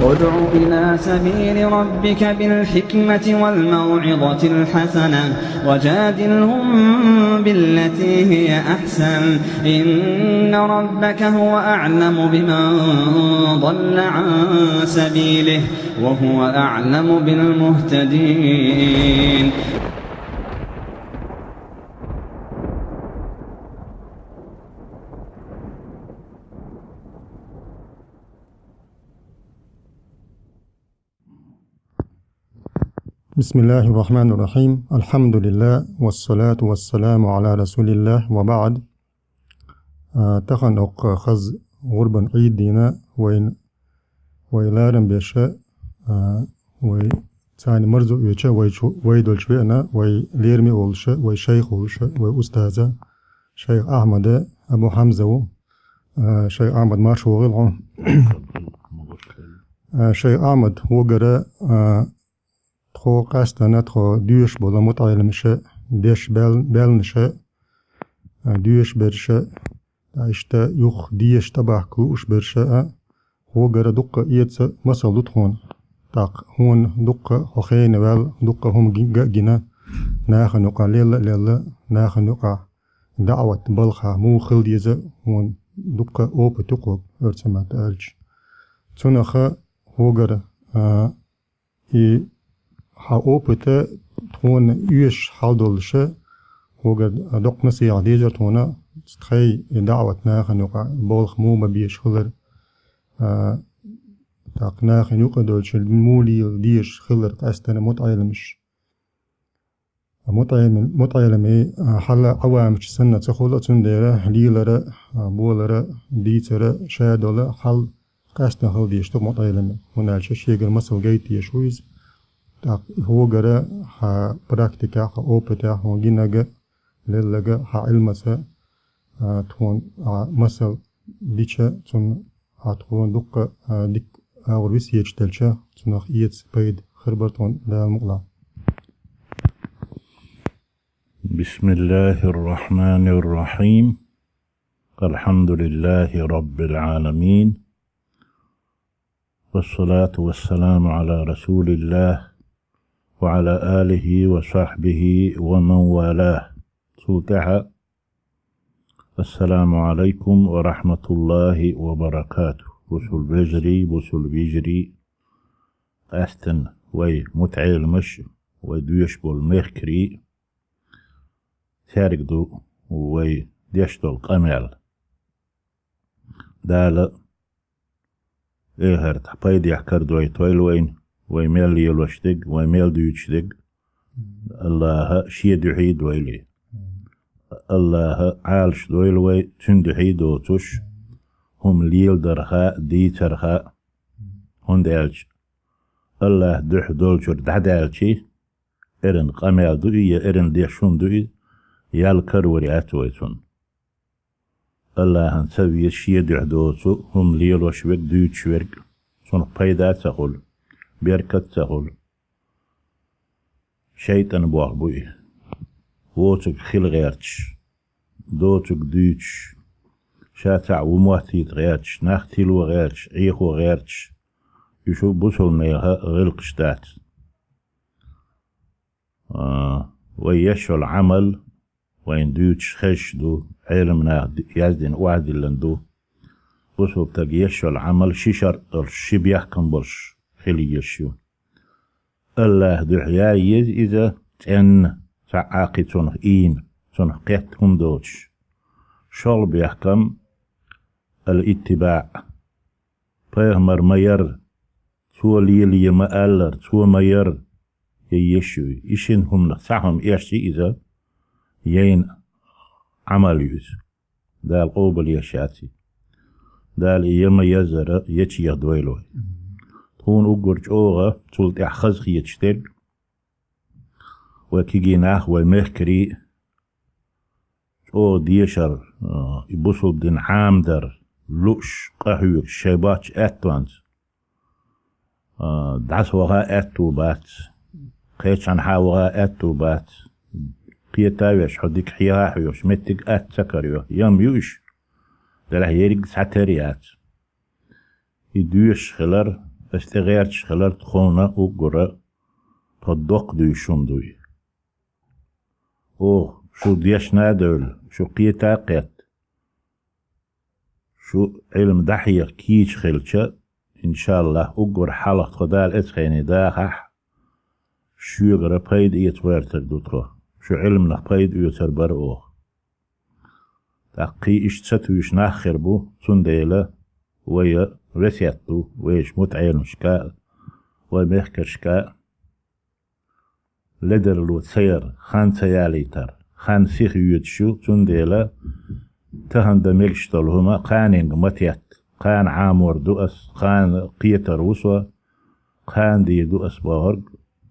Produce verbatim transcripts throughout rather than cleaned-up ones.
ادع إلى سبيل ربك بالحكمة والموعظة الحسنة وجادلهم بالتي هي أحسن إن ربك هو أعلم بمن ضل عن سبيله وهو أعلم بالمهتدين. بسم الله الرحمن الرحيم. الحمد لله والصلاة والسلام على رسول الله وبعد. А, тахан оккха хаза гӀурбан Ӏийд дийнахьа вайна, вай ларам беша, а, вай царна марзо оьцуш, вай чу-, вай долчу веана, вай лераме волуша, вай шайх волуша, вай устаза, шайх Ахьмада Абу Хьамза ву. А, шайх Ахьмад, марша вогӀийла хьо. А, шайх Ахьмад, вогара, а, тхо къаьстина, тхо доьшуш болу мутаӀеламаша, деш баьл-, баьллаша, а, доьшуш бераша, а, иштта юха дешаш тӀебахка лууш бераша, а, вогара дуккха эца масал ду тхуна. ТӀаккха хьуна дуккха хьо хена ваьлла, дуккха хӀума ги-, га а гина, нахана юкъахь лелла а лелла, нахана юкъахь даӀват балхахь муха хила деза, хьуна дуккха опыт ю кху, оьрсийн маттахь аьлча. Цунах вогара, а, и хьан опыта тхуна оьшуш хьал долуша, вогара доккха насихьат дезара тхуна, тхайн и даӀват нахана юкъахь болх муха бан безаш хилар, а, тӀаккха нахана юкъа долчу муха лела дезаш хилар къаьстина мутаӀеламаш. МутаӀелам-, мутаӀеламе, а, хьал Ӏавамаша санна ца хуьлу, цундела лелара, а, болара, дийцара, ша долу хьал къаьстина хила дезаш ду мутаӀеламе, хӀунда аьлча шегара масал гайта дезаш ву иза. ТӀаккха хьогара хьан практикехь, хьан опытехь, хьуна гинарг а, лелларг а, хьан Ӏилмаца, а, тхуна, а, масал дича, цунна, а, тхуна дуккха, а, дика агӀор весеташ делча, цунах эца пайда хир бара тхуна, Дала мукъ лахь. بسم الله الرحمن الرحيم. الحمد لله رب العالمين. والصلاة والسلام على رسول الله وعلى آله وصحبه ومن والاه. Цул тӀаьхьа. السلام عليكم ورحمة الله وبركاته. Бусулба вежарий, бусулба йижарий, къаьстина вай мутаӀеламаш, вай доьшуш болу мехкарий, цаьрга ду вай деш долу къамел. Дала эхартахь пайдехь карадойтойла вайна, вай мел лелош дерг, вай мел дуьйцуш дерг. АллахӀа шен дуьхьа дойла. АллахӀа Ӏалаш дойла вай цуьнан дуьхьа доцуш, хӀума леладарха, дийцарха. ХӀунда аьлча АллахӀан дуьхьа долчуьра дӀадаьлча, эрна къамел ду и, я эрна деш хӀума ду и, ял карор яц вай цунна. АллахӀана ца веза шен дуьхьа доцу хӀума лелош верг, дуьйцуш верг, цунах пайда а ца хуьлу, беркат а ца хуьлу. ШайтӀан бохь бу и. Воцург хила гӀерташ, доцург дуьйцуш, ша цхьаъ ву моттийта гӀерташ, нах тило гӀерташ, Ӏехо гӀерташ, уьш бусулба нехан гӀиллакхаш дац. А, вай еш йолу Ӏамал вайна дуьйцуш хезаш ду, Ӏеламнаха ди-, яздина охьадиллина ду. Бусулба стаг еш йолу Ӏамал ши шарт долуш, ши бехкам болуш хила езаш ю. АллахӀан дуьхьа яла еза иза, цӀенна, цхьа а кхин цунах ийна, цунах кхетта хӀума доцуш. ШолгӀа бехкам, ал-иттибаӀ. Пайхамар ма яра, цо лелае ма аллара, цо ма яра, я еш ю. И шина хӀуманах цхьа хӀума эшча иза, яйна Ӏамал ю иза. Дала къобалъеш яц и. Дала и я ма яззара, я чехьа дойла вай. Тхуна уггар чӀогӀа цул тӀаьхьа хазахеташ дерг, вай кегий нах, вай мехкарий, чӀогӀа дешар, а, и бусулба дин Ӏамадар, лууш, къахьоьгуш, шайн боцчу аьттонца. А, дӀасаваха аьтту бац, кхечанхьа ваха аьтту бац. Кхета а веш, хьо дика хьеха а хьоьхуш, меттиг атта ца карайо, ям ю уьш. Делахь ерриг цхьатера яц. И доьшуш хилар, Ас тӀе гӀерташ хилар тхона уггара тхо доккха дуьйш хӀума дуй. Оха шу дешна а девлла, шу кхета а кхетта, шу Ӏилма дӀахьеха кийча хилча, иншаллахӀ, уггар хьалха тхо Дала эцхене дахахь, шуьгара пайда эца гӀертар ду тхо. Шу Ӏилманах пайда оьцар бара оха. ТӀаккхий иштта ца туьйш нах хир бу, цундела вай весет ду, вайша мутаӀеламашка а, вай мехкаршка а, ледарло ца яр, хан ца ялийтар, хан сиха йоьдуш ю, цундела тахан дан мегаш долу хӀума кханенга ма тетта, кхана Ӏамор ду ас, кхана кхетар ву со, кхана дийр ду ас бохург,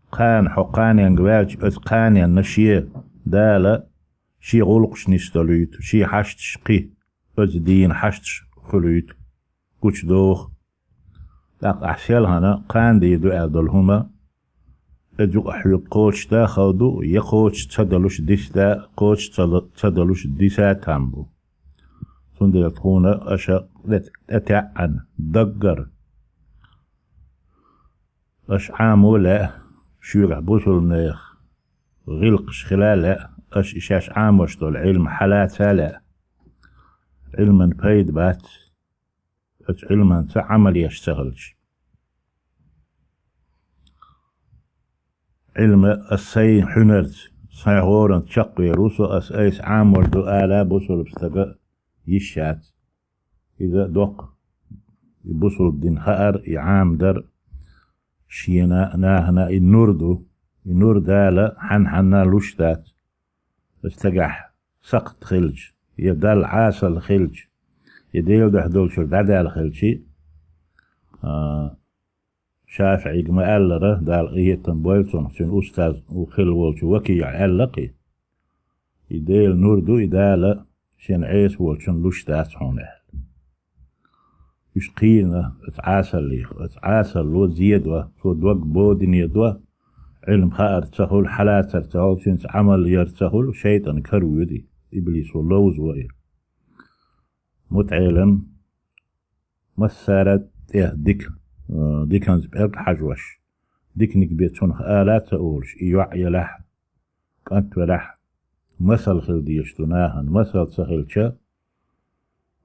кхана хьо кханенга ваьлча, аса кханенна шен Дала, шен гӀуллакхаш нисдалуьйту, шен хьашташ кхин, аса дийна хьашташ хуьлуьйту, гучудоху. ТӀаккха ахь селхана кхана дийр ду аьлла долу хӀума, иза юкъа хьоьга кхочушда а хала ду, я кхочуш ца далуш дисда, кхочуш ца, ца далуш диса а там бу. Цундела тхуна аша тӀе, тӀетаьӀӀана даггара аша Ӏамо лаьа, шуьгахь бусулбанех гӀиллакхаш хила а лаьа, аша и шаьш Ӏамош долу Ӏилма хьалаца а лаьа. Ӏилман пайда бац, оцу Ӏилманца Ӏамал еш ца хилча. Ӏилма ас сайн хьуьнарца, сайн гӀоранца чекхвер ву со, ас айса Ӏамор ду ала бусулба стага йиш яц. Иза доккха. И бусулба дин хаар, и Ӏамадар шена, нахана и нур ду. И нур Дала хьан-хьанна луш дац. Стагахь сакхт хилча, я Далла Ӏасалла хилча, я Делан дуьхьа долчуьра дӀадаьлла хилчи, а, ШафиӀига ма-аьллара, Дала къинхетам бойла цунах, цуьнан устаз хилла волчу Вакиъа аьлла кхин: «И Делан нур ду, и Дала шен Ӏеса волчунна луш дац хьуна», – аьлла. Уьш кхийрина оцу Ӏасаллех, оцу Ӏасалло зе до, цо дог бодине до, Ӏилма хаар ца хуьлу, хьалацар ца хуьлу, цуьнца Ӏамал яр ца хуьлу, шайтӀан кара воьду и, иблисо ловзо и. МутаӀелам массара тӀе дика, э, диканца пӀелг хьажош, диканиг бен цунах ала а ца олуш, и йоӀ елахь, кӀант велахь, масал хила дезаш ду нахана. Масал ца хилча,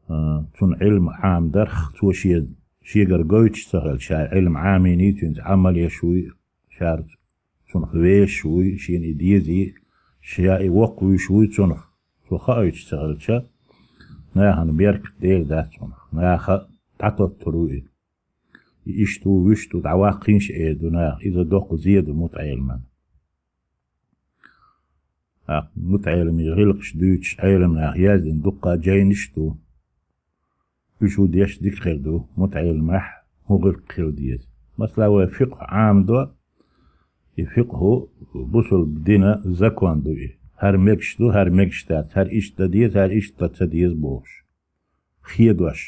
а, цунна Ӏилма Ӏамадарх, цо шен, шегара гойтуш ца хилча, ша Ӏилма Ӏамийний, цуьнца Ӏамал еш вуй, ша цунах вешаш вуй, шена и дезий, ша и воккхавуьйш вуй цунах, цо хаийтуш ца хилча, нахана беркат дер дац цунах, наха дӀатоттур ву и. И иштта ву, вуьшта ву, дӀаваккхийша эр ду наха, иза доккха зе ду мутаӀеламан. ТӀаккха мутаӀеламийн гӀиллакхаш дуьйцуш Ӏеламнаха яздина дуккха а жайнаш а ду. Уьш ву деш дика хир ду, мутаӀеламехь хӀун гӀиллакх хила деза. Масала, вай фикъхӀ Ӏамадо, и фикъхӀу бусулба дина закон ду и. ХӀара мегаш ду, хӀара мегаш дац, хӀара иштта дан деза, хӀара иштта дан ца деза бохуш. Хедош.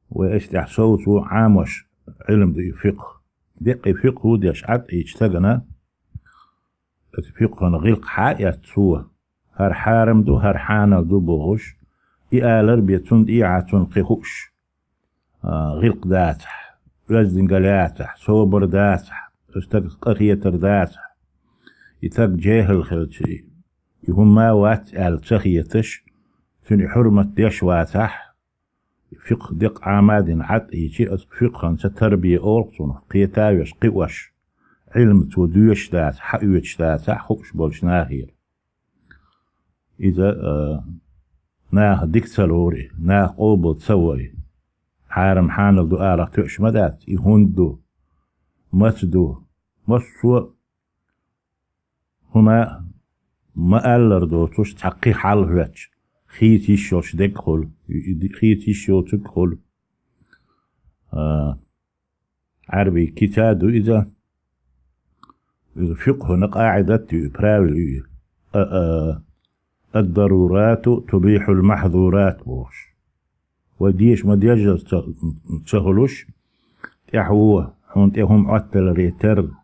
Вай аса тӀехь совцо Ӏамош Ӏилма ду и фикъхӀ. Деккъа и фикъхӀу деш Ӏад Ӏийча стагана, оцу фикъхӀана гӀиллакх хьа а эцна цо, хӀара хьарам ду, хӀара хьанал ду бохуш, и алар бен цунна тӀехьа цунна кхин хууш, а, гӀиллакх дацахь, оьздангалла яцахь, собар дацахь, оцу стагах къахетар дацахь, и стаг жехӀал хилча, и хӀумма а вац аьлла ца хеташ, цуьнан и хьурмат деш вацахь, фикъхӀ деккъа Ӏама а дина Ӏад Ӏийча, оцу фикъхӀанца тарбия олу цунах, кхета а веш, кхиош, Ӏилма цо доьшуш дацахь, хьаоьцуш дацахь, хууш болчу нахера. Иза, а, наха дика ца лору и, наха къобал ца во и. Хьарам хьанал ду алахь тоьаш ма дац, и хӀунда ду, маца ду, массо а хӀума ма-аллара доцуш, цхьа кхин хьал хӀоьттуш, хийца йиш йолуш дерг хуьлу, и, и, хийца йиш йоцург хуьлу. А, Ӏарбий китаб ду иза. Иза фикъхӀуна къаӀидат ю, правила ю. А, а, «Ад-дарурату тубихьул махьзурат», – бохуш. Вай деша ма-деззара ца, ца хуьлуш, тӀаьхьо, хьуна тӀе хӀума Ӏотталаре терра,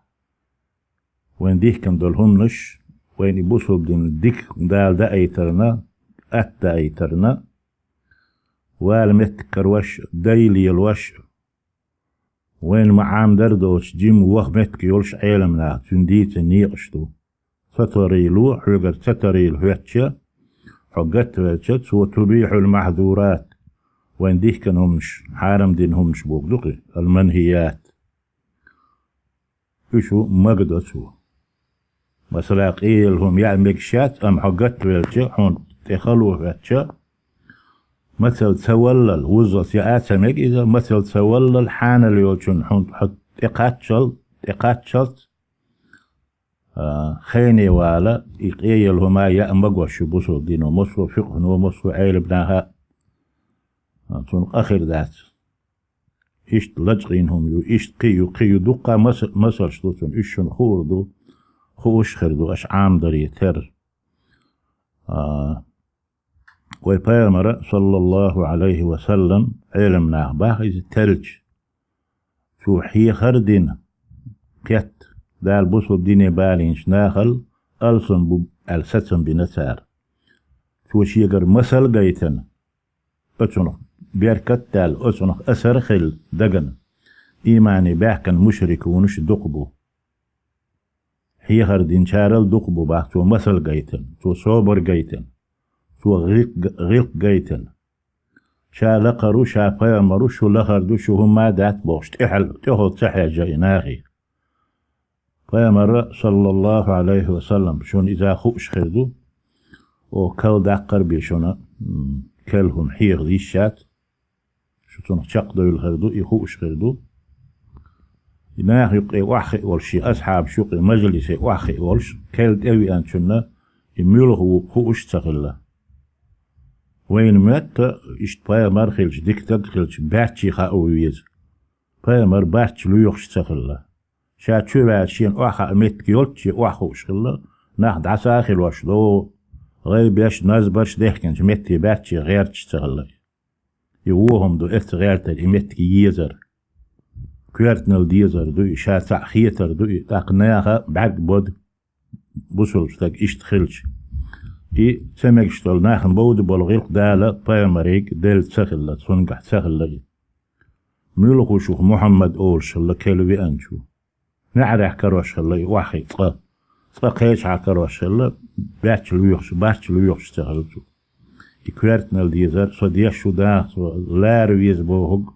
вайн дихкина долу хӀуманаш, вайна и бусулба дин дика Дала даийтарна, атта даийтарна, вала меттиг карош, дай лелош, Вайна ма Ӏамдар доцуш, жима ваха меттиг йолуш Ӏеламнаха цуьнан дийца некъаш ду. Ца тарийла, хьоьгара ца тарийла хӀоьттича, хьо гатвелча, цо тубихьул махьзурат, вайн дихкина хӀуманаш, хьарам дина хӀуманаш боху ду-кх, ал-манхият. Уьш ву магадо цо. Масала, къеелла хӀума яа мегаш яц, амма хьо гатвелча, хьуна тӀе хало хӀоьттича, мацалла ца валлал, вуззалц яа ца мега иза, мацалла ца валлал, хьанал йолчунна хьуна хьо тӀекхаччал, тӀекхаччалц, а, хене вала, и къеелла хӀума яа магош ю бусалба дино, массо а фикъхӀано, массо а Ӏеламнаха, а, цунна къа хир дац. Иштта лачкъийна хӀума ю, иштта кхин ю, кхин ю, дуккха маса-, масалш ду цунна, уьш шуна хуур ду, хууш хир ду, аша Ӏамадаре терра. А, вай пайхамара, саллаллаху Ӏалайхи ва саллам, Ӏеламнаха баха иза телча, цо хьехар а дина, кхетта, Дала бусалба дине балийначу нахал алсам бу аьлла сацам бина цара. Цо шегара масал а гайтина, оцунах беркат а даьлла, оцунах асар а хилла дагана, иймане баьхкина мушрикунаш дукха бу. Хьехар динчарал дукха бу бах, цо масал гайтина, цо собар гайтина, цо гӀилкх-, гӀилкх гайтина. Ша лакхара ву, ша пайхамар ву, шу лахара ду, шу хӀумма а дац бохуш, тӀехьал-, тӀехула ца хьежжа и нахе. Пайхамара, саллаллаху Ӏалайхи ва саллам, шуна иза хууш хир ду, оха кал даккхар а бен шуна, м, кел хӀума хьеха йиш яц, шу цунах чекхдевлла хир ду, и хууш хир ду. И наха юккъе охьахиъ волуш, шен асхьабаш юккъе мажлисе охьахиъ волуш, кел тӀевеанчунна и муьлха ву хууш а ца хилла. Вайна моьтту, иштта пайхамар хилча, дика стаг хилча, баьччий хаа веза. Пайхамар баьчча лоьхуш ца хилла. Ша чу ваьлча шена охьахаа меттиг йолчче охьахууш хилла, нах дӀаса а хилош, догӀу гӀайбеш, назбарш дехкинчу метте баьчче гӀерташ ца хилла. И вон хӀума ду, эцца гӀертар, и меттиг езар. Коьртанал дезар ду и, ша цхьаъ хетар ду и, тӀаккха наха бӀаьрг бода бусалба стаг иштта хилча. И ца мегаш долу, нахана бовда болу гӀилкх Дала пайхамарига делла ца хилла, цуьнгахь ца хилла и. Муьлха ву шух Мухьаммад олуш хилла кел веанчу? НеӀарехь карош хилла и охьахиъ цкъа. Цкъа кхечахьа карош хилла, баьчча лоьхуш, баьчча лоьхуш ца хилла цо. И коьртанал дезар, со деш ву даха, со лара веза бохург,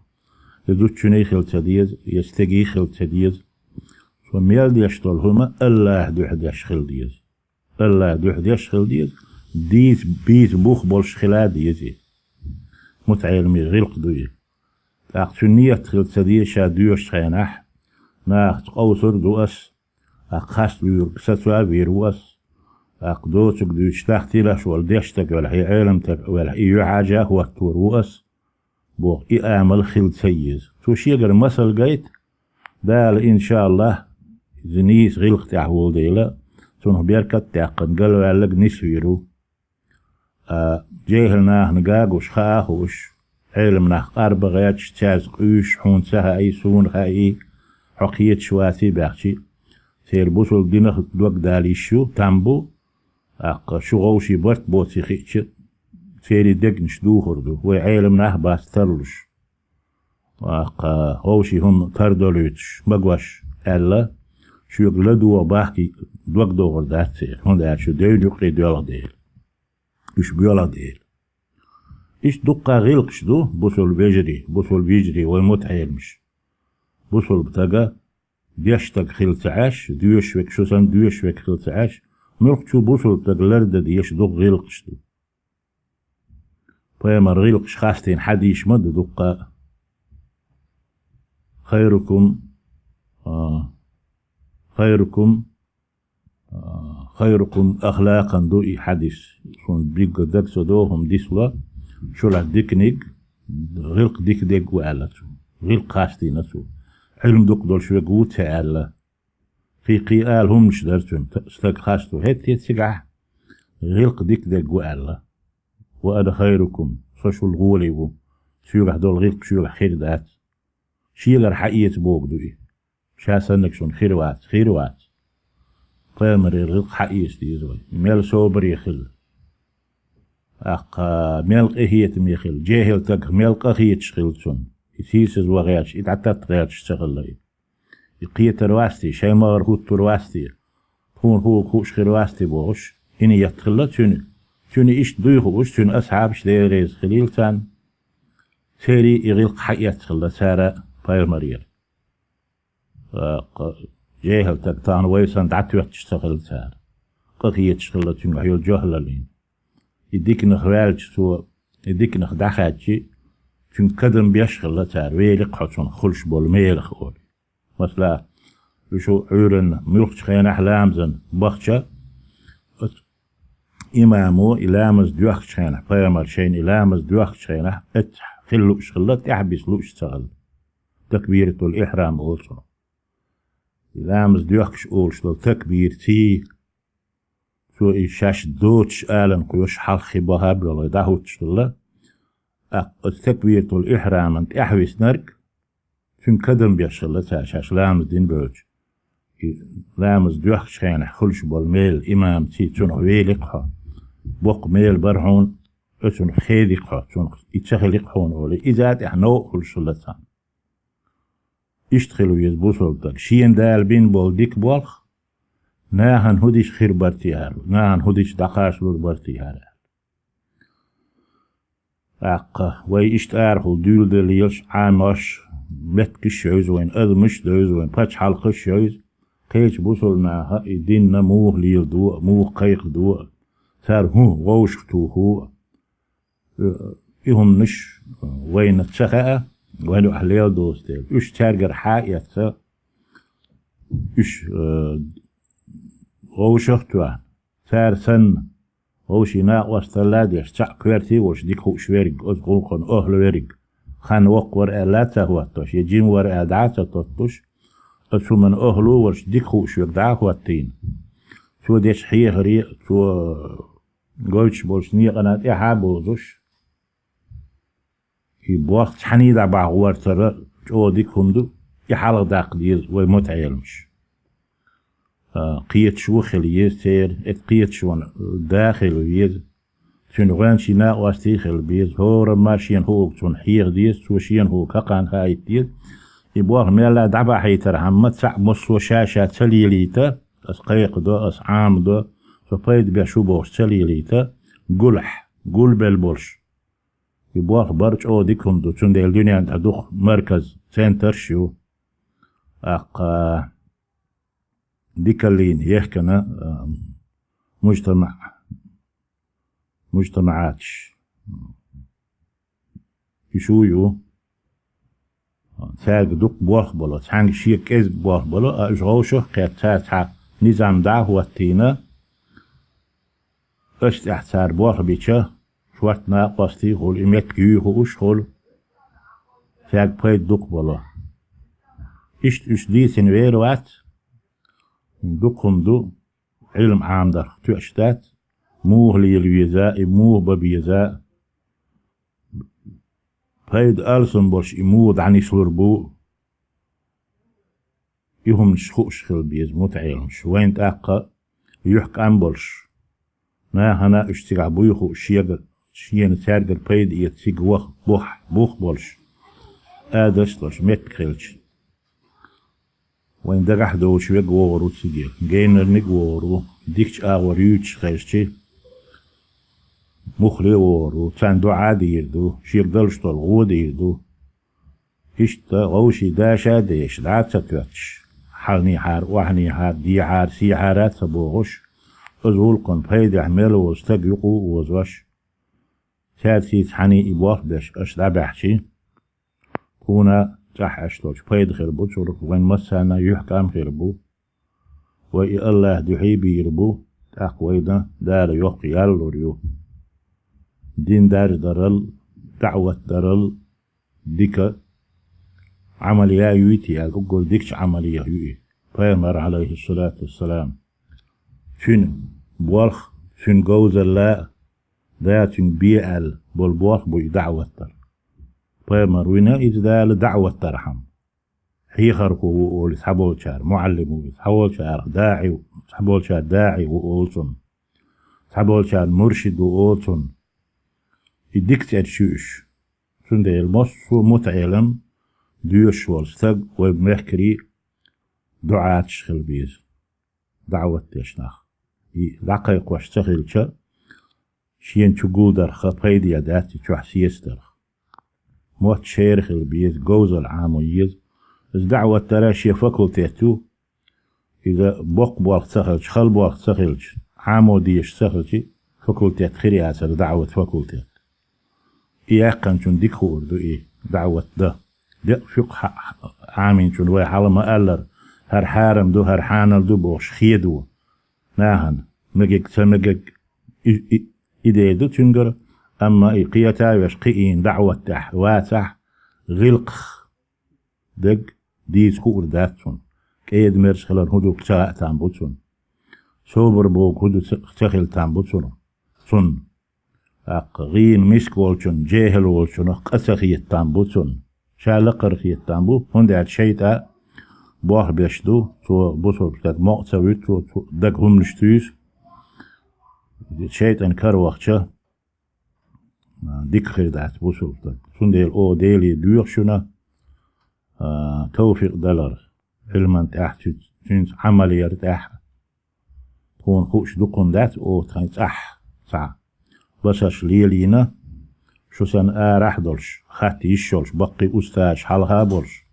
я зудчуьнан хила ца деза, я стеган хила ца деза. Цо мел деш долу хӀума АллахӀан дуьхьа деш хила деза. АллахӀан дуьхьа деш хила деза, дийца, бийца бух болуш хила а деза и. МутаӀеламийн гӀилкх ду и. ТӀаккха цуьнан ният хила ца деза ша доьшучу хенахь, нахаца къовсур а ду ас, тӀаккха хастлуьйриг сацо а вийр ву ас, тӀаккха доцург дуьйцуш дахтийлаш волу дешна стаг велахь, и Ӏеламстаг велахь, и юьхьӀаьржа а хӀоттор ву ас, боху, и амал хила ца еза. Цо шегара масал гайта, Дала, иншааллахӀ, иза нийса гӀилкх тӀехь волу дела, цунах беркат а даьккхина, галваьлларг нисвийр ву. А, жехӀил нахана гагуш, хаа а хууш, Ӏеламнах къарба гӀерташ, цаьрца къуьйсуш, хьуна ца хаий, суна хаий, хьо кхеташ ваций баьхчи, церан бусалба динах дог дала йиш ю, там бу, тӀаккха шу гӀовший барт боций хиъча, церан дегнаш духур ду, вай Ӏеламнах а бац тарлуш. ТӀаккха гӀовший хӀума тардолуьйтуш, магош аьлла, шуьга ладогӀа бахкий дог догӀур дац церан, хӀунда аьлча шу девнан юккъе доьлху дела. Уьш боьлху дела. Иштта дуккха гӀилкхаш ду бусалба вежарий, бусалба йижарий, вай мутаӀеламаш. Бусалба стага дешна стаг хила ца Ӏаш, доьшуш верг, шу санна доьшуш верг хила ца Ӏаш, муьлххачу бусалба стага лардан дезаш дукха гӀилкхаш ду. Пайхамаран гӀилкхаш хастийна хьадисаш ма ду дуккха а. Хайрукум, а, хайрукум, а, хайрукум ахлакъан ду и хьадис. Суна дика даг ца догӀу хӀума дисла, шулахь диканиг гӀилкх дика дерг ву аьлла цо. ГӀилкх хастийна цо. Ӏилма дукха долуш верг ву ца аьлла. Кхин-кхин ала хӀуманаш дара цуьнан, т-, стаг хасто. ХӀетте цигахь гӀилкх дика дерг ву аьлла. Ва ана хайрукум, со шул гӀоле ву. Соьгахь долу гӀилкх шуьгахь хир дац. Шегара хьаэца богу ду и. Ша саннарг шуна хир вац, хир вац. Пайхамарера гӀилкх хьаэца деза вай. Мел собаре хила. ТӀаккха мел къинхетаме хила. ЖехӀил стагах мел къа хеташ хила цунна. И сийсаз ван гӀерташ, и дӀататта гӀерташ ца хилла и. И кхетар вац те, шоай магӀар хӀуттур вац те, тхона хӀуга хууш хир вац те бохуш, и ният хилла цуьнан. Цуьнан иштта дуй хууш, цуьнан асхьабаш, Дела реза хилийла царна, церан и гӀиллакх хьаэцна хилла цара пайхамарера. ТӀаккха жехӀал стаг тахана вай санна дӀатоьттуш ца хилла цара. Къахеташ хилла цуьнгахь йолу жохӀлаллин. И диканах ваьлча цо, и диканах дӀахаьдча, цуьнга кадам беш хилла цара, великх хьо цунах хуьлуш болу мелах олий. Масала, уьш Ӏуьйранна муьлххачу хенахь ламазан бахча, оцу имамо и ламаз доьхкучу хенахь, пайхамар шайна и ламаз доьхкучу хенахь, эццахь хила лууш хилла, тӀаьхьа биса лууш ца хилла. Такбиратул ихьрам олу цунах. И ламаз доьхкуш олуш долу такбир, ций, цо и шаьш доцуш алан кхоьш хьалххе баха а боьлхий дӀахӀуттуш хилла. ТӀаккха оцу такбиратул ихьраман тӀаьхьа виснарг, цуьнга кадам беш хилла цара шаьш ламаз дина бевлча. И ламаз доьхкучу хенахь хуьлуш болу мел имамций цунах великх хьо. Боккха мел бара хьуна, оцунах хедикх хьо, цунах и ца хиликх хьуна олий, иза тӀехь новкъа хуьлуш хилла царна. Иштта хила веза бусалба стаг. Шена Дала бина болу дика болх, нахана хӀун дича хир бара те хӀара, нахана хӀун дича дӀакхачалур бара те хӀара аьлла. ТӀаккха вай иштта арахула дуьйладелла лелаш Ӏамош, меттигаш а йовза вайна, адамаш а девза вайна, пачхьалкхаш а йовза, кхечу бусалба наха и динна муха леладо а, муха кхайкхадо а, цара хӀун вовшах тухо а. Э, и хӀуманаш, э, вайна ца хаьа, вайна охьа лела доцу дела. Уьш цаьргара хьаэцна, уьш, э, вовшах а тоьхна, цара санна, вовшийн накъосталла а деш, цхьаъ коьрте а волуш дика хууш верг, оцу гӀуллакхана охьа верг, хан воккха вара аьлла а ца хӀоттош, я жима вара аьлла дӀа а ца тоттуш, оцу хӀуманна охьа а волуш дика хууш верг дӀа а хӀоттийна. Цо дечу хьехаре а, цо гойтуш болчу некъана тӀаьхьа а бовзуш, и болх цхьаьний дӀабахьа гӀортара чӀогӀа дика хӀума ду, и хьалха даккха деза вай мутаӀеламаш. А, кхеташ ву хила еза церан, эцу кхеташонан да хила веза, цуьнан гӀоьнчий накъостий хила беза, хӀорамма шена хӀуъург цунна хьеха деза, цо шена хӀуъург хӀокхарна хаийта деза. И болх мелла а дӀабахьийтархьама, цхьаъ массо а ша-ша ца лелийта, ас кхайкхадо, ас Ӏамадо, со пайда беш ву бохуш ца лелийта, гулахь, гулбелла болуш. И болх бара чӀогӀа дика хӀума ду, цундела дуьненна тӀе дукха марказ, центрш а ю. ТӀаккха дикаллина ехкина, а, мужтамаӀ, мужтамаӀаташ. И шу ю. Цаьрга дукха болх бало, цхьаьнга шега кӀезиг болх бало, а уьш вовшах а кхетта, цара цхьа низам дӀа а хӀоттийна, аша тӀехь цара болх бича, шорта накъостий хуьлу, и меттиг юй хууш хуьлу, цаьрга пайда дукха бало. Иштта уьш дийцина вер вац, дукха хӀума ду, Ӏилма Ӏамдарх тоьаш дац, муха лела веза, и муха бан беза, пайда алсам болуш и муха дӀанислур бу, и хӀуманаш хууш хила беза мутаӀеламаш. Вайна тӀаккха юьхькӀам болуш, нахана уьш цигахь буй хууш, шегара, шена цаьргара пайда эца цига ваха, бух, бух болуш, адалш а долуш меттиг хилча. Вайн дагахь доцуш верг вогӀур ву цига, генарниг а вогӀур ву, дикачу агӀор юьйцуш хезчи, муххале а вогӀур ву, царна доӀа а дийр ду, шега далуш долу гӀо а дийр ду. Иштта вовшийн даша а деш, дӀа а ца тоьттуш, хьалнехьара, охьанехьара, дехьара, сехьара а ца бохуш, оцу гӀуллакхана пайдехь мел волу стаг юкъа а озош, цаьрций цхьаьний и болх беш аша дӀабаьхчи, тхуна цӀахь Ӏаш долчу пайда хир бу, цунах вайн массарна юьхькӀам хир бу. Вай и АллахӀ дуьхьий бийр бу, тӀаккха вайна Дала йоккха ял лур ю. Дин даржадарал, даӀват дарал дика Ӏамал я юй те аьлла, уггар дикачу Ӏамалех ю и. Пайхамар, Ӏалайхиссалату вассалам, цуьнан болх, цуьнан говзалла, Дала цуьнга бе аьлла болу болх бу и даӀват дар. Пайхамар вина иза Дала даӀват дархьама. Хьехархо ву олий цхьаболчара, муӀаллим ву иза, цхьаболчара даӀи ву, цхьаболчара даӀи ву олу цунна. Цхьаболчара муршид ву олу цунна. И дика цӀераш ю уьш. Цундела массо а мутаӀелам доьшуш волу стаг вай мехкарий дуӀаташ хила беза, даӀват деш нах. И дӀакхайкхош ца хилча, шена чу гулдарх пайда дац и чохь сецадарх. Мотт шера хила беза, говзалла Ӏамо еза. Иза даӀват дара шен факультет ю. Иза боккха болх ца хилча, хала болх ца хилча, Ӏамо дезаш ца хилча, факультет хир яцара даӀват факультет. И яьккхинчунна дика хуур ду и даӀват дан. Декъа фикъхӀ хьа-, хьа-, Ӏаминчунна вай хьала ма-аллара, хӀара хьарам ду, хӀара хьанал ду бохуш хедо нахана, мегиг, ца мегиг, и, и, идея ду цуьнгара, амма и кхета а веш кхиийна даӀват тӀехь вацахь, гӀиллакхах дерг дийца хуур дац цунна. КӀеда-мерза хилар хӀун ду ца хаьа там бу цунна. Собар бохург хӀун ду ца, ца хила там бу цунна. Цунна. ТӀаккха гӀийна миска волчунна, жехӀил волчунах къа ца хета там бу цунна. Ша лакхара хета там бу, хӀунда аьлча шайтӀа болх беш ду, цо бусалба стаг мокъа ца вуьту, цо, цо дага хӀуманаш туьйсу. ШайтӀан кара вахча, а, дика хир дац бусалба стаг. Цундела оха Деле доьху шуна, а, тавфикъ далар Ӏилман тӀехь, цуьнца, цуьнца Ӏамал яр тӀехь. Тхуна хууш дукха хӀума дац оха тхайн цӀахь цхьа башаш лелийна, шу санна арахь а долуш, хатта йиш йолуш, баккхий устазаш хьалха а болуш,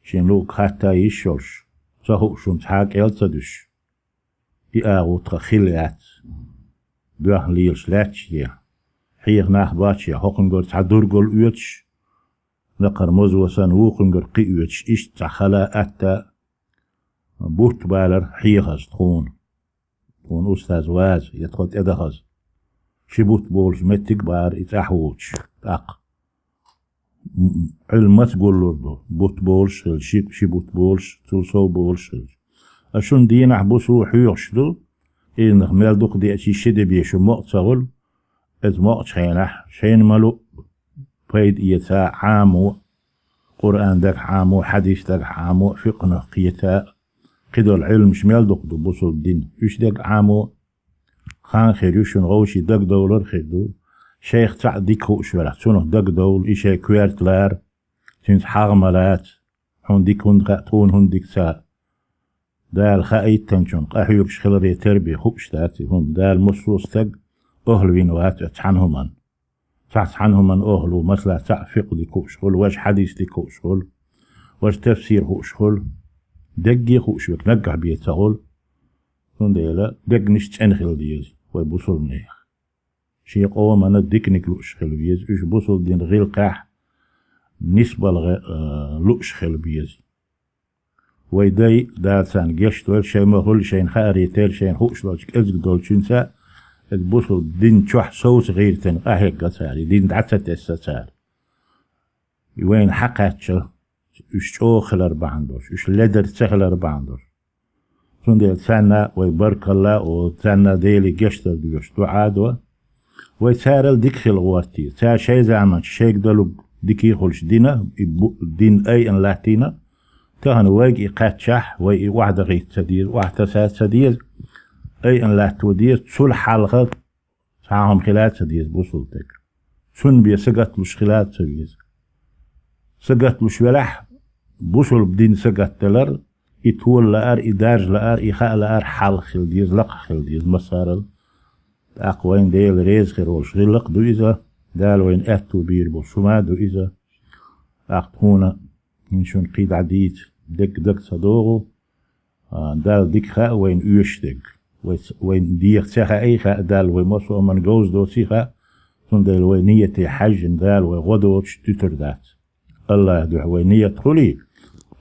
шен луъург хатта йиш йолуш, ца хууш хӀума цхьа а кӀел ца дуьсуш. И агӀо тхан хилла яц. Боьхна лелаш лаьтташ е, хьеха нах боцуш е, хӀокхуьнгара цхьа дургал оьцуш, лакхара мозо санна вукхуьнгара кхин оьцуш, иштта цхьа хала а, атта а, бутт балар хьехаза тхуна. Тхуна устаз ваза я тхо тӀедахаза. Ши бутт болуш меттиг а бара и цӀахь воцуш, тӀаккха. М-, Ӏилма маца гуллур ду? Бутт болуш а хилча, ши, ши бутт болуш, цул сов болуш а хилча. Ас шуна дийнахь, буса хьоьхуш ду, къинах мел дукха деача ши де бен шу мокъа ца хуьлу, иза мокъачу хенахь шайна ма луъу пайда эца а, Ӏамо а, Къуръан дагахь Ӏамо а, хьадис дагахь Ӏамо а, фикъхьнах кхета а, кхидолу Ӏилмаш мел дукха ду бусалба дин, уьш дерг Ӏамо а. Хан хир ю шуна, вовшийн дагадовлар а хир ду. Шайх цхьаъ дика хууш велахь, цунах дагадовла, и шайн коьрта лара, цуьнца хьагӀ ма лаца, хьуна дика хӀунда хаьа, тхуна хӀунда дика ца хаьа. Дала хаийтинчунна къахьоьгуш хиларе терра бен хууш дац и хӀума. Дала массо а стаг охьа вина вац оцу цхьана хӀуманна. Цхьа цхьана хӀуманна охьа ву, масала, цхьаъ фикъхӀ дика хууш хуьлу, важа хьадис дика хууш хуьлу, важа тафсир хууш хуьлу, дерриге а хууш верг наггахь бен ца хуьлу. Цундела дегнаш цӀена хила деза вай бусалбанех. Шен къомана диканиг лууш хила веза, уьш бусалба динан гӀиллакхехь нисбала гӀе-, а, лууш хила беза. Вай дай, Дала царна гечдойла, шайн ма хуьлу, шайна хааре терра, шайна хууш долчу кӀезиг долчуьнца, иза бусалба дин чохь совца гӀиртина къахьегна цара, и дин дӀа ца тесна цара. И вайна хьакхаьчча, уьш чӀогӀа хилар бахьана долуш, уьш ледар ца хилар бахьана долуш. Цундела царна вай баркалла а олу, царна Деле гечдар доьхуш дуӀа а до. Вай царал дика хила гӀорте, цара шайн заманчу шайга далург дика а хуьлуш дина, и бу-, дин айина латтийна, тахана вайга и кхаьччахь, вай и охьадахийта ца деза, охьатаса ца деза, айина латто деза, цул хьалха цхьа а хӀума хила а ца деза бусалба стаг. Цунна бен сагатлуш хила а ца веза. Сагатлуш велахь, бусалба дин сагатдалар, и тола лаар, и даржа лаар, и хаа лаар хьалха хила деза, лакхахь хила деза массарал. ТӀаккха вайна Дела реза хир волуш гӀиллакх а ду иза, Дала вайна аьтту бийр болуш хӀума а ду иза. ТӀаккха тхуна хӀинца шуна кхин дӀа дийца дерг даг ца догӀу, а, Далла дика хаьа вайна оьшуш дерг. Вай ц-, вайн деха ца хаьий хаьа Далла, вай массо а хӀуманна говза доций хаьа, цундела вай нийяте хьаьжжина Дала вай гӀо доцуш дуьтур дац. АллахӀан дуьхьа вай нийят хуьлий,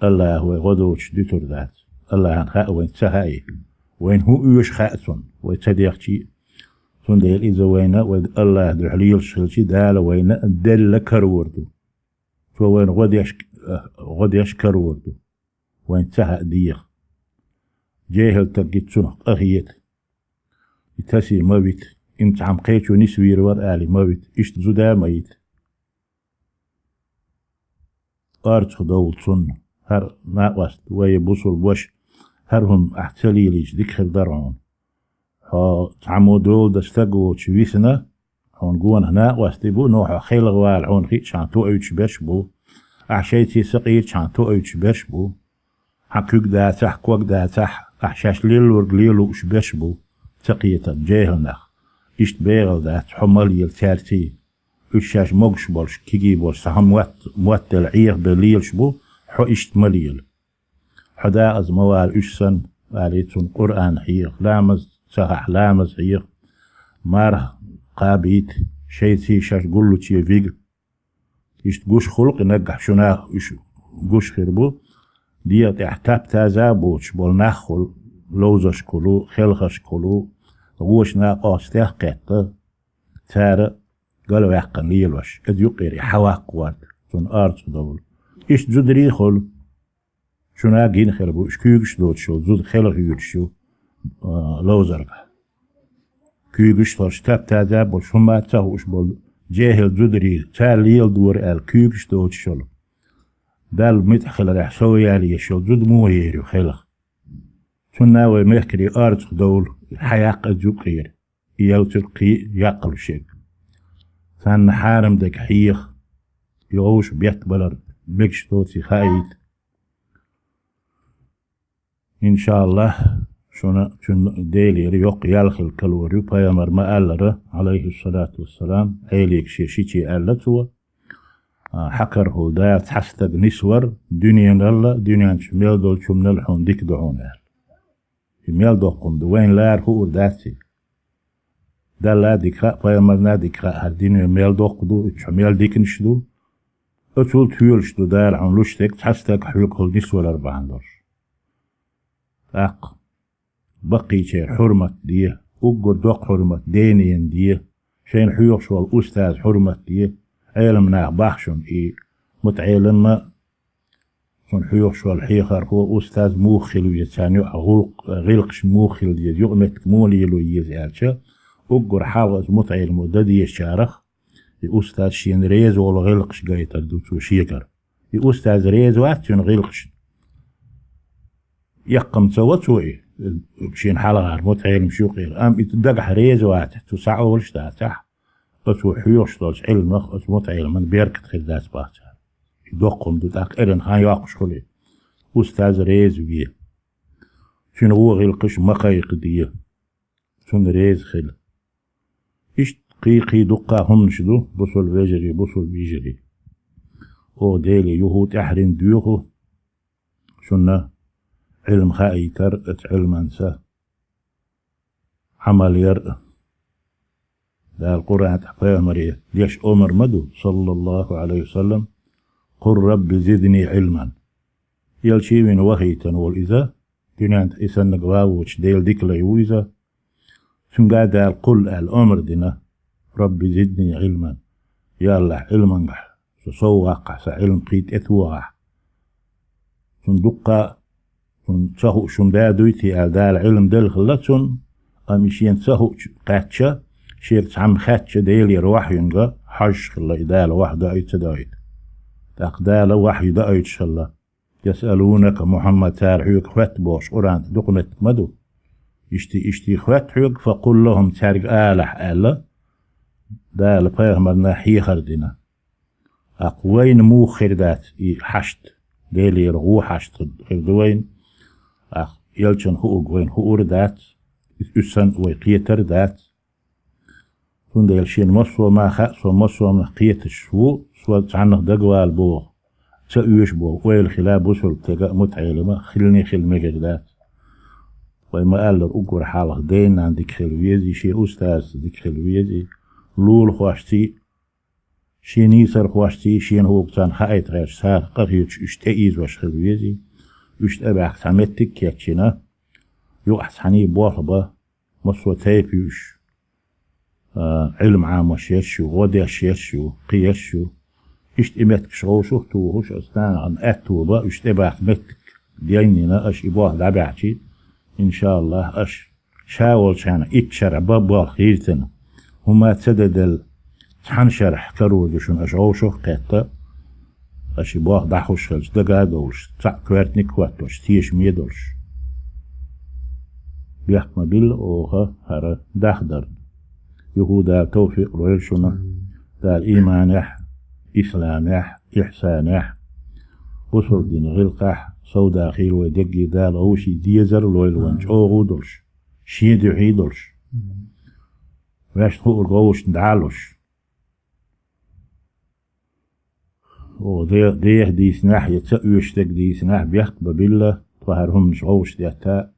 АллахӀа вай гӀо доцуш дуьтур дац. АллахӀана хаьа вайна ца хаьий, вайна хӀун оьшу хаьа Цунна, вай ца дехчий а. Цундела иза вайна, вай АллахӀан дуьхьа лелаш хилчий, Дала вайна делла карор ду. Цо вайна гӀо деш, гӀо деш карор ду. Вайн ца хаьа деха. ЖехӀил стаг гита, цунах къа хета. И тасе ма вита. Ин цхьамма кхечо нисвийр вара аьлла ма вита. Иштта зуда а ма йита. Орцах довла цунна. ХӀара накъост, вай бусалба ваша, хӀара хӀума ахь ца лелийча дика хир дара хьуна. Хьо цхьаммо доладан стаг воцуш висина, хьуна гонах накъостий бу, но хьо хелхавала хьуна хиъча хьан тоуьйтуш берш а бу. Ахь шайца сакъерчхьана тоуьйтуш берш бу. Хьан куьг дацахь, ког дацахь, ахь шаьш леллург лелуш берш бу. Ца кхетам, жехьал нах. Иштта бегӀал дац, хьо ма лела цаьрций. Уьш шаьш могуш болуш, кигий болуш, цхьа хӀума мотт-, моттал Ӏехабелла лелаш бу, хьо иштта ма лела. Хьо дакъаза ма вала уьш санна, валий цунна Къуръан хьеха, ламаз ца хаахь, ламаз хьеха, марха кхабийта, шайций шаьш гуллуче вига. Иштта гуш хуьлу-кх и наггахь, шуна уьш гуш хир бу. ДегӀа тӀехь тап-таза а боцуш болу нах хуьлу, ловзаршкахула, хелхаршкахула, гӀоша накъостех а кхетта, цара галваьккхина лелош, иза юкъера и хьаваккха варда, цунна орцах довла. Иштта зударий а хуьлу. Шуна гина хир бу уьш куьйгаш доцуш йолу зуда хелхавуьйлуш ю, а, ловзаргахь. Куьйгаш а хилча, тап-таза а болуш, хӀума ца хууш болу жехьал зударий, цара леладора аьлла, куьйгаш доцуш йолу, Далла муьтӀахь хиларехь сов яла езаш йолу зуда муха ер ю хелха? Цунна вай мехкарий орцах довла, хьаяккха иза юкъера. И евцург кхин яккхалуш ерг. Царна хьарам дерг хьеха, и вовшах беттабалар мегаш доций хаийта. ИншааллахӀ, шуна цуьнан Делера йоккха ял хила калор ю, пайхамар ма-аллара, Ӏалайхиссалату вассалам, Ӏелига шен шиче аьлла цо: а, хьакарахула Дала цхьа стаг нисвар, дуьненал а, дуьнен чу мел долчу хӀуманал а хьуна дика ду хьуна аьлла. И мел доккха хӀума ду, вайна лара хуур дац и. Далла а дика хаьа, пайхамарна а дика хаьа, хӀара дуьне мел доккха ду, и чохь мел диканаш ду. Оцул тоьлуш ду Дала хьуна луш дерг, цхьа стаг хьоьгахула нисвалар бахьана долуш. ТӀаккха баккхийчеран хьурмат де, уггар доккха хьурмат денна де, шайна хьоьхуш волу устазан хьурмат де, Ӏеламнах боху шуна и мутаӀелам а, цунна хьоьхуш волу хьехархо, устаз муха хила веза, царна юкъахь гӀуллакх-, гӀиллакхаш муха хила деза, юкъаметтиг муха лело еза аьлча, уггар хьалха иза мутаӀеламо дан дезачарах, и устаз шена реза волу гӀиллакхаш гайтар ду цо шегара. И устаз реза вац цуьнан гӀиллакхашна. Эккхамца вац цо и, шена хьалхара мутаӀеламаш юкъера, амма и дагахь реза вацахь, цо схьаолуш дацахь, оцо хьоьхуш долчу Ӏилмах, оцу мутаӀеламан беркат хир дац боху цара. И доккха хӀума ду, тӀаккха эрна хан йоккхуш хуьлий. Устаз реза ве. Цуьнан вон гӀиллакхаш ма кхайкхаде. Цунна реза хила. Иштта кхин-кхин дуккха хӀуманаш ду, бусулба вежарий, бусулба йижарий. Оха Деле юху тӀаьхьарина доьху шуна Ӏилма хаийтар, оцу Ӏилманца Ӏамал яр а. Дала Къуръан тӀехь пайхамаре деш омар ма ду, саллаллаху Ӏалайхи ва саллам: «Къул рабби зидни Ӏилман». Элчий вина вахийтина волу иза, дуьнен тӀе и саннаг ван воцуш Делан дика лай ву иза. Цуьнга Дала къул аьлла омра дина: «Рабби зидни Ӏилман». Я АллахӀ, Ӏилмангахь со сов ваккхахь, сан Ӏилма кхин тӀетохахь. Цунна дуккха, цунна ца хууш хӀума да дуй те аьлла, Дала Ӏилма делла хилла цунна, амма и шена ца хуучу кхаьчча, шега цхьамма хаьттича, Делера вахьйинга хьожуш хилла и Дала вахьйу доуьйту, ца доуьйту. ТӀаккха Дала вахьйу доуьйтуш хилла. «Ясъалунака, Мухьаммад, цара хьоьга хоьтту бохуш Къуръан тӀе дукха меттиг ма ду. Иштта, иштта хоьтту хьоьга, факъул лахӀум, цаьрга алахь», аьлла, Дала пайхамарна хьехар дина. ТӀаккха вайна муха хир дац и хьашт, Делера гӀо хьашт хир ду вайна. ТӀаккха элчан хууг вайна хуур дац, уьш санна вай кхетар дац. Цундела шена массо а ма хаьа, со массо а кхеташ ву, со цхьаннах дагавала боху, ца оьшу боху ойла хила бусулба стага а, мутаӀелима а хилане хила мегар дац. Вай ма-аллара, уггар хьалха ден-нана дика хила везий, шен устазца дика хила везий, лулахошций, шен нийсархошций, шена хӀокху царна хаийта гӀерташ, царах къахеташ уьш тӀеийзош хила везий. Уьш тӀебаьхка цхьа меттиг а кечйина, юкъахь цхьаьний болх бан, массо а тайпа ю уьш, а, Ӏилма Ӏамош ерш ю, гӀо деш ерш ю, кхин ерш ю. Иштта и меттигаш вовшах а тухуш, аса нахана аьтто бан, уьш тӀебаьхка меттиг денйина, аша и болх дӀабаьхчи, иншааллахӀ, аша ша волчарна итт шарахь бан болх хийцина. ХӀума ца дан делла, цхьана шарахь карор ду шуна, аша вовшах а кхетта, аша и болх дӀахьуш хилча, дага а довлуш, цхьаъ коьртаниг а хӀоттош, тешаме а долуш. Бехк ма билла оха хӀара дахдарна. Юха Дала товфикъ лойла шуна. Дала ийманехь, исламехь, ихьсанехь, Бусалба дина гӀиллакхехь совдахийла вай дегги Дала вовшийн дезар а лойла вайн чӀогӀа а долуш, шен дуьхьий а долуш. Ваьшна хуур вовшашна дӀа а луш. Оха де-, деха дийцинехь я ца оьшуш дерг дийцинехь бехк бан билла, тхо хӀара хӀуманаш вовшах детта,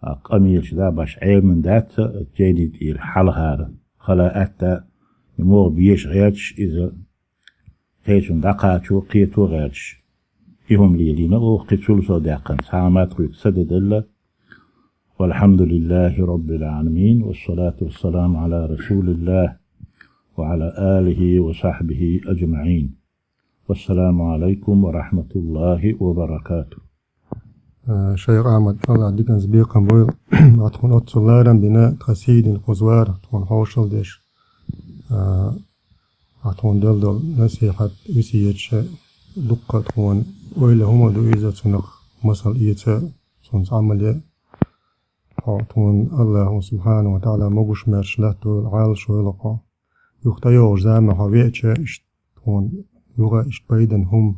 а къамелаш да баш Ӏемина дац а, жайни тӀера хьалхара хала атта, и могӀа беша гӀерташ, иза кхечунна дӀакхачо, кхето гӀерташ. И хӀума лелийна оха, кхин цул совдаьккхина цхьа а ма тхоьга ца де делла. والحمد لله رب العالمين، والصلاة والسلام على رسول الله وعلى آله وصحبه أجمعين. والسلام عليكم ورحمة الله وبركاته. Э, шайх Ахьмад, Аллах диканца бекхам бойла, а тхуна оццул ларам бина, тхан сий дина кхуза вара, тхуна хьошалла деш. Э, а тхуна делла долу насихьат, весеташ дуккха а тхуна ойла хӀума ду иза, цунах масал эца, цунца Ӏамал е. Хьо тхуна Аллахьо субхьанаху ва таӀала могуш-маьрша латтавойла, Ӏалашвойла хьо. Юха тӀейогӀучу заманахь хьо веача, иштта тхуна юха иштта пайдана хӀума,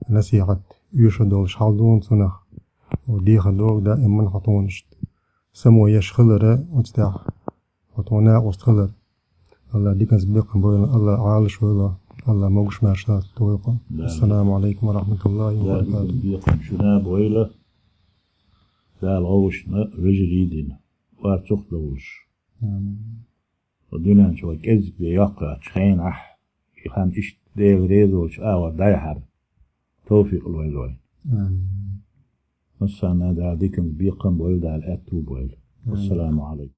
насихьат оьшур долуш хьал ду хьуна цунах. Хьо дехар догӀу даиман хьо тхуна иштта само еш хилара, оцу тӀехь хьо тхуна накъост хилар. Аллах диканца бекхам бойла, Аллах Ӏалашвойла, Аллах могуш-маьрша латтавойла хьо. Да. Ассаламу Ӏалайкум ва рахьматуллахӀи ва баракатухӀ. Дала диканца бекхам шуна а бойла. Дала вовшашна вежарий дина, варцух а довлуш. Амин. Ва дуьнен чу вай кӀезиг бен йоккхачу хенахь, и хан иштта Дела реза волчу агӀор дӀаяхьар товфикъ лойла вайна. Амин. Массарна а Дала диканца бекхам бойла, Дала аьтту бойла. Амин. Ассаламу Ӏалайкум.